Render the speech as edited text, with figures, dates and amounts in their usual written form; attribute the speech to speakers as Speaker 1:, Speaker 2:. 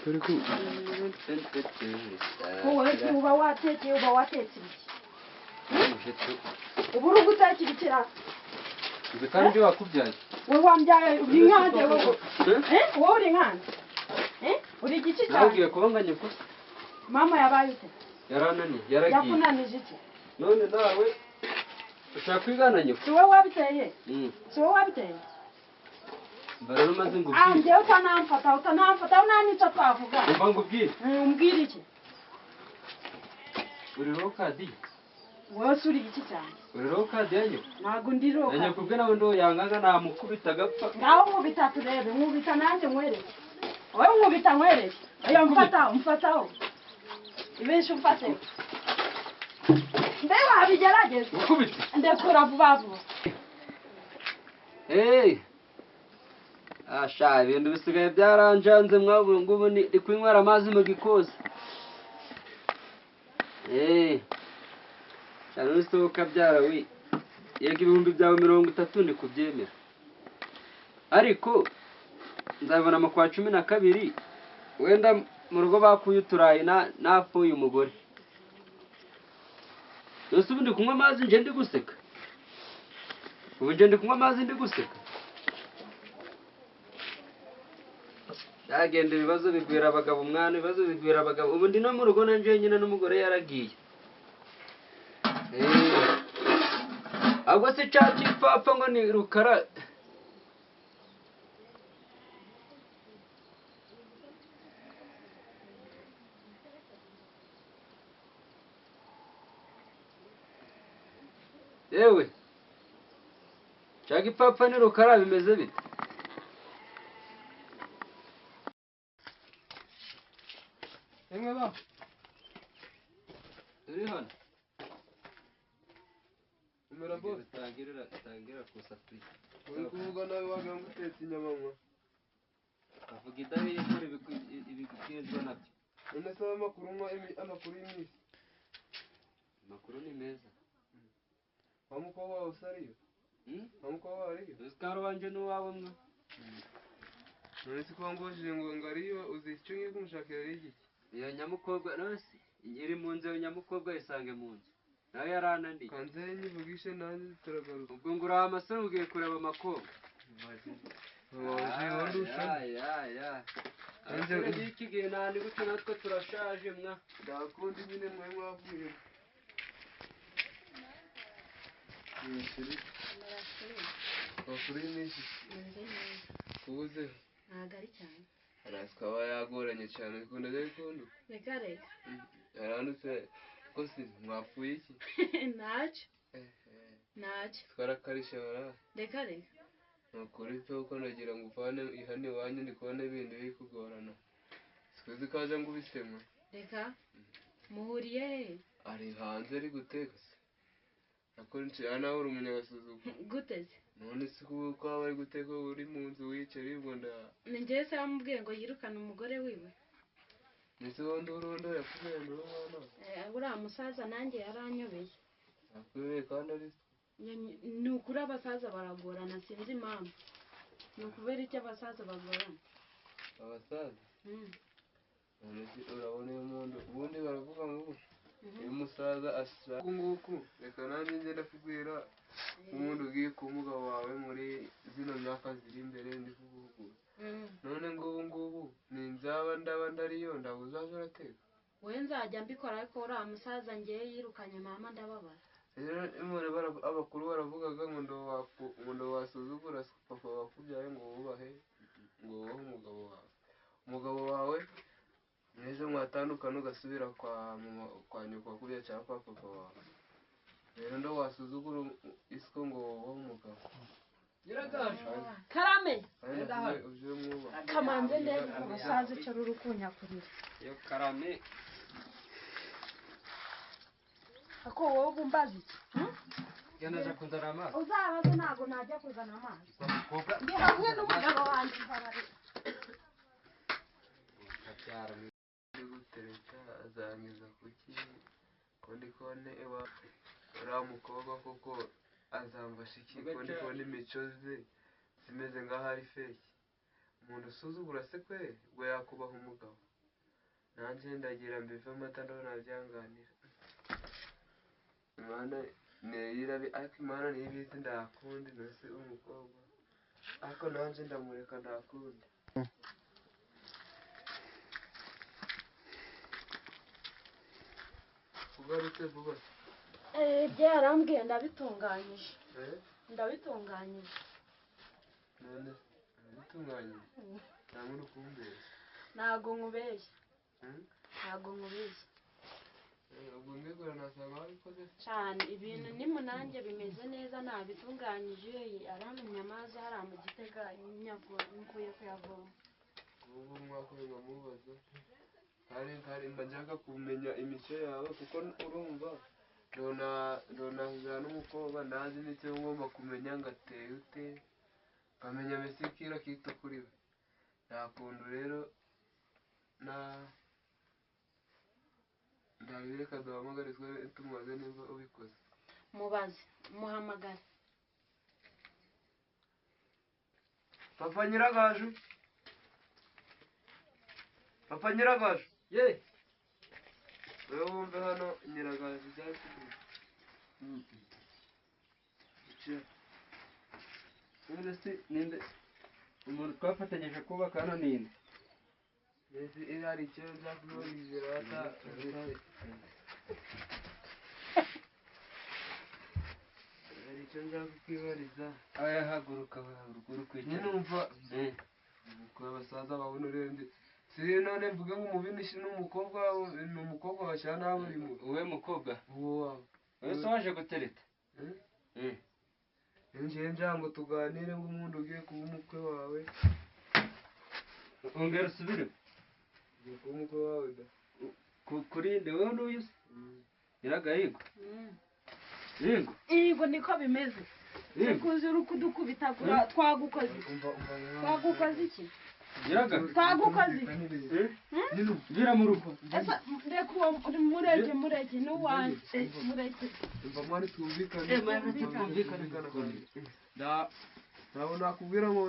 Speaker 1: Turi ku
Speaker 2: Wowe uba watekeye uba watetse ibiki? Ubu uri gutekera ikira?
Speaker 1: Kandi wakubyaye.
Speaker 2: Wowe wambyaye uri nkande wowe. Wowe uri nkande. Uri igiki cyane?
Speaker 1: Nagiye kubanganya ko
Speaker 2: mama yabaye ute?
Speaker 1: Yarananiye, yaragiye.
Speaker 2: Yakunanije iki?
Speaker 1: None nawe ushaka kwigana nyoko?
Speaker 2: Si wowe wabiteye? Si wowe wabiteye?
Speaker 1: Bararo maze ngubwire.
Speaker 2: Anjye utanamfata unanica twavuga.
Speaker 1: Umva ngubwire.
Speaker 2: Umbwire iki?
Speaker 1: Uri rokadi?
Speaker 2: Wowe uri iki cyane?
Speaker 1: Uri rokadi yanyo?
Speaker 2: Ntago ndi roka.
Speaker 1: Nanjye kubwe nawe ndo yanganga namukubita gapfa.
Speaker 2: Ngaho nkubita turebe, nkubita nanjye nkwereke. Wowe nkubita nkwereke. Oya mfata, mfataho. Ibeshe umfate. Mbe wabigerageza.
Speaker 1: Ukubita.
Speaker 2: Ndekura vuba vuba.
Speaker 1: Hey. Asha ibintu bisigaye byaranjanze mwabu ngubu ni kwinywera amazi mu gikosi. Cyane usohoka byara we. Yego ibihumbi byawe 30 ndi kubyemera. Ariko nzabona mu kwa 12 wenda mu rugo bakuye uturayi napfuye umugore. Yose ubu ndi kunywa amazi nje ndi guseka. Ubu nje ndi kunywa amazi ndi guseka. Yagenda ibibazo bigwira abagabo umwana ibibazo bigwira abagabo. Ubu ndi no mu rugo nanje nyine n'umugore yaragiye. Ahubwo se cya kipfapfa ngo ni rukara. Yewe cya gipfapfa ni rukara bimeze bite? Emwe ba. Turi hano.
Speaker 3: Umera bose
Speaker 1: tangira kusafiri.
Speaker 3: Uri kuvuga nawe wagira ngo utetse inyama mwa.
Speaker 1: Avuga idahiye kuri ibikubwirizwa nabyo.
Speaker 3: None se amakuru mwa amakuru y'imisi.
Speaker 1: Amakuru ni meza.
Speaker 3: Wa mukobwa wawe usariyo? Wa mukobwa wawe ariyo?
Speaker 1: Uzikaro wanje n'uwawe mwa.
Speaker 3: None se ko ngojije ngo ngariyo uzi icyo ngiye kumushakira ari iki?
Speaker 1: Iyo nyamukobwa none se iri mu nzu iyo nyamukobwa isange mu nzu. Nawe yarananiye.
Speaker 3: Kanze nyivugishe nanjye turagaruka.
Speaker 1: Ubwo ngura amasore ugiye kureba amakobwa. Ya. Nanjye iki gihe nani gutyo natwe turashaje mwa.
Speaker 3: Ndakundi nyine mwe mwavuye. Bakuri iminsi. Kubuze.
Speaker 2: Ntago ari cyane.
Speaker 3: Araswa yagoranye cyane bikunda bikunda.
Speaker 2: Reka reka.
Speaker 3: Yarandutse ko si mwapfuye iki?
Speaker 2: Ntacyo. Ntacyo.
Speaker 3: Twarakarisha bara.
Speaker 2: Reka reka.
Speaker 3: Nukuri pe uko nagira ngo uvane ihane wanyu ndi kubona ibintu biri kugorana. Sikuzi kaje ngo ubisemwe.
Speaker 2: Reka. Muhuriye he?
Speaker 3: Ari hanze ari guteka se. Akonje ana uri umunyagasuzuguro.
Speaker 2: Gute se?
Speaker 3: None se ko aba ari guteka uri mu nzu wicaye uribonda.
Speaker 2: Ni njye se wamubwiye ngo yirukane umugore wiwe.
Speaker 3: Nese wondo urondo yakubwiye ngo mwana.
Speaker 2: Uriya musaza nanjye yaranyobeye.
Speaker 3: Akubwiye kandi ari
Speaker 2: ni ukuri abasaza baragorana sinzi impamvu. Ni ukubera icyo abasaza bagorana.
Speaker 3: Abasaza? None se urabona uyu muntu ubundi baravuga ngo uyu musaza asa nguku reka nanjye nje ndakubwira umuntu ugiye kuba umugabo wawe muri zino myaka ziri imbere ndi kuguhugura. None ngubu ngubu ni nzaba ndaba ndariyo ndabuzaza urateka.
Speaker 2: Wowe nzajya mbikora ariko uriya musaza ngiye yirukanye mama ndababara.
Speaker 3: Rero abakuru baravugaga ngo ndo wasuzugura papa wakubyaye ngo wubahe ngo wubahe umugabo wawe. Umugabo wawe neza mwatandukana ugasubira kwa mama kwa nyoko wakubyaye cyangwa kwa papa wawe. Rero ndo wasuzugura isiko ngo wubahe umugabo.
Speaker 1: Nyiragaje.
Speaker 2: Karame. Kamanze ndebe umusaza icyo ruri kunyakurira.
Speaker 1: Yo karame.
Speaker 2: Ako wowe ubumbaza iki?
Speaker 1: Genda kuzana amazi.
Speaker 2: Uzabaze ntago najya kuzana amazi. Ndi hamwe n'umugabo wanjye mbabarira.
Speaker 3: Gutereta azangiza kuki ko ndi kubona ewa uriya mukobwa koko azamfasha iki ko ndi kubona imico ze zimeze nk'aho ari fake. Umuntu usuzugura se kwe ngo yakubaha umugabo. Nanjye ndagira mbive amata ndabona byanganira. Imana neyirabi ariko Imana niyo ibizi ndakundi nose umukobwa. Ariko nanjye ndamureka ndakundi. Ugarutse vuba.
Speaker 2: Ibyo yarambwiye ndabitunganyije.
Speaker 3: Eh?
Speaker 2: Ndabitunganyije.
Speaker 3: None urabitunganyije? Cyangwa uri kumbeshya?
Speaker 2: Ntabwo nkubeshya.
Speaker 3: Hmm?
Speaker 2: Ntabwo nkubeshya.
Speaker 3: Ubwo mbigura nasanga wabikoze se?
Speaker 2: Cyane ibintu ni munange bimeze neza nabitunganyije aramenya amazi hariya mu gitega nkuye kuyavoma.
Speaker 3: Ubu mwakoze nkamubaza. Kare mba nshaka kumenya imico yawe kuko urumva ndona n'umukobwa ndazi imico ngomba kumenya ngo ateye ute, nkamenya mbese kira kito kuri we. Nta kuntu rero na ndabireka duhamagare twe tumubaze nimba ubikoze.
Speaker 2: Mubaze, muhamagare.
Speaker 3: Papa Nyiragaju, Papa Nyiragaju,
Speaker 1: ye
Speaker 3: wewe wumve hano Nyiragaju byari.
Speaker 1: None se ninde umuntu twafatanyije kubaka hano ninde?
Speaker 3: Mbese iyo hari icyo nzakubonizera bata. Hari icyo nzakukwibariza.
Speaker 1: Aya haguruka haguruka uri kwicara.
Speaker 3: Nyine umva
Speaker 1: Eh,
Speaker 3: kuba abasaza babona urebye si none mvuge ngo umubi ni umukobwa ni umukobwa washyira nawe uri mu
Speaker 1: wowe mukobwa
Speaker 3: uwo wawe.
Speaker 1: wowe se waje gutereta?
Speaker 3: Eh?
Speaker 1: Eh,
Speaker 3: Njye ngira ngo tuganire nk'umuntu ugiye kuba umukwe wawe.
Speaker 1: Ongera usubire
Speaker 3: Ugiye kuba umukwe wawe da.
Speaker 1: Kuri nde wowe n'uyu se? Nyiragahigo. Yego.
Speaker 2: Yego niko bimeze.
Speaker 1: Yego.
Speaker 2: Kuzi uri kudukubitagura twagukoze iki?
Speaker 3: Umva umva
Speaker 2: Twagukoze iki?
Speaker 1: Nyiraga.
Speaker 2: Twagukoze iki?
Speaker 1: Eh? Vira mu rugo.
Speaker 2: Ese reka uwo mureke mureke n'uwanjye mureke.
Speaker 3: Umva mwari twumvikane.
Speaker 1: Eh, mwari twumvikane.
Speaker 3: Ntabwo nakubwira ngo